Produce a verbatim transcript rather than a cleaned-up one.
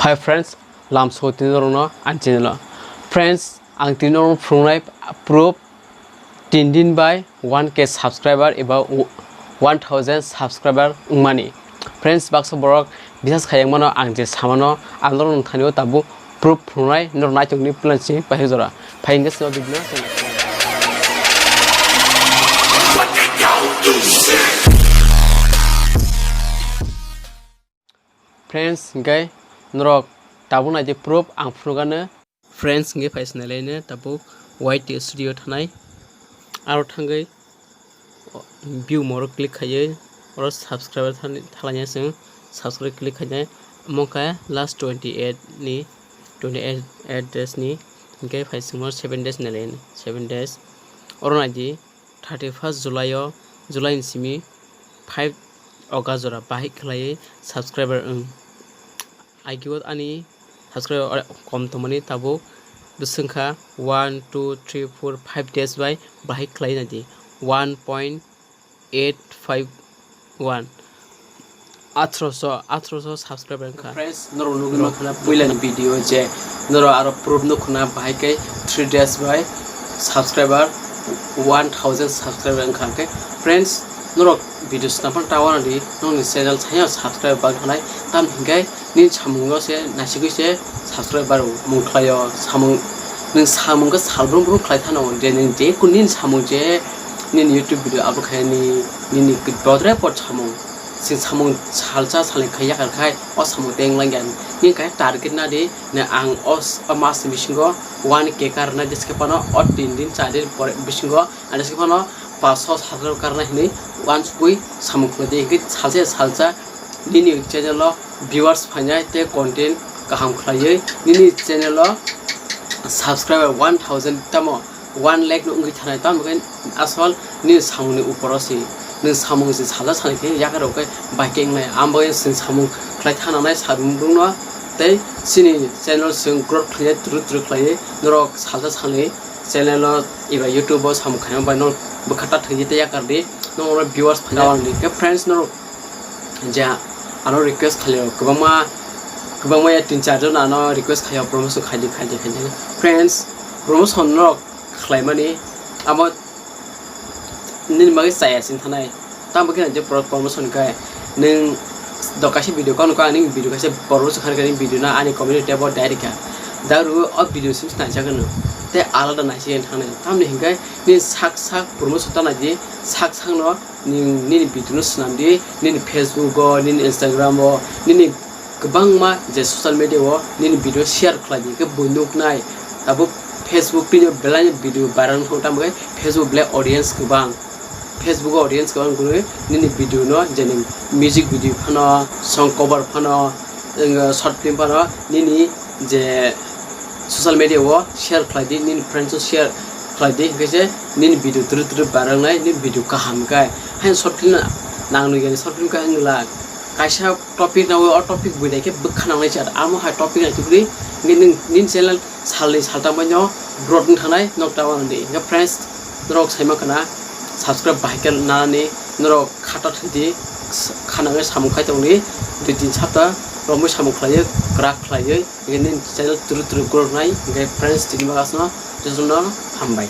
Hi friends, lamso tini norokno ang channel o. Friends, ang tini norokno phunuknai proof tin din bai one K subscriber eba one thousand subscriber wngmani. Friends, baksa borok bisas khaiyang mano ang je samano ang norokno thani o tabuk proof phunuknai norok naitokni plan si pahi jora. Phai hingke sino video. Friends, hingke norok tabuk naidi proof ang phunukgano. Friends, hingke phai sinalaino tabuk Y T studio thanai. Aro thangwi view more click khaiwi oro subscriber thani thalanya chwng subscribe click khainai. Omo khe last twenty eight ni, twenty eight days ni, hingke phai singmo seven days nalaino, seven days. Oro naidi thirty first July o, July ni simi five August jora bahai khlaiwi subscriber wng. Aigio ani subscriber kom tongmani tabuk bwswngkha one, two, three, four, five days bai bahai khlai naidi one point eight five one. Athroso, athroso subscriber wngkha. Friends, norok nugwi mankha na puilani video je norok aro proof nukhuna bahai khe three days bai subscriber one thousand subscriber wngkha. Hwnkhe friends, norok video swnamphano ta wanadi nokni channel sayo subscriber bang thanai, tam hinkhe nini samungo se nasigwi se subscriber mung khlaio. Samung, nwng samung khe sal brum brum khlai thano, je nini je kun nini samung je nini YouTube video upload khaini nini bodre pot samung, sing samung salsa salni khai yakar khai o samung teng langya. Nini khe target nadi, ne ang o s-, o mas ni bisingo one K karna jeske phano o tin din char din pore bisingo Ani se phano paanch sho subscriber karna hinwi uansukwi samung khlai di, hwnkhe salsa salsa nini channel o viewers phainai tei content kaham khlaiwi nini channel o subscriber one thousand tamo one lakh no wngwi thanai, tamo khe asol nini samungni upor o se nwng samung se salsa salni khe yakar rok khe bai khe wngnai, amo bagwi chwng samung khlai thananai sabung bwrwngno tei chini channel chwng growth khlaiwi turu turu khlaiwi norok salsa salni channel o eba YouTube o samung khaima bai no bwkha ta thwngwi tei yakar di, no oro viewers phai rw di. Khe friends, no ja ano request khalio kwbangma, kwbangma ya tin char jon ano request khaio promotion khaidi, khaidi, khaidi. Friends, promotion no khlaimani amo nini bagwi chaya sing thanai. Tamo khe je pro-, promotion khe nwng do kaisa video kok nukha, ani video kaisa promotion kharkha, ani video no ani community tab o direct kha. Daru o video sim naijak no tei alada naisi thangnai. Tamni hinkhe nini sak sak promotion ta naidi, sak sak no nini, nini video no swnam di, nini Facebook o, nini Instagram o, nini kwbangma je social media o nini video share khlai di, khe bo nuknai. Abo Facebook tini belai video viral wngkha, tamo khe Facebook belai audience kwbang, Facebook o audience kwbang gwnwi nini video no, je nini music video phano, song cover phano, short film phano nini je social media o share khlai di, nini friends o share khlai di, hwnkhe se nini video turu turu viral wngnai, nini video kaham khe. Haino short film nang nukya ni short film khe wngla kaisa topic nangwi, o topic buinai khe bwkha nangnai se, amo hai topic nai tubuli nini channel salni saltang bai no growth wng thangnai, nok ta wan di. Hwnkhe friends, norok sai mankha na subscribe bahai khe nanani, norok khata thwidi, khanangwi samung khai tongdi, dui tin sapta romwi samung khlaiwi kwrak khlaiwi, hwnkhe nini channel turu turu growth nai. Hwnkhe friends, tini bagwi aswkno jotono hambai.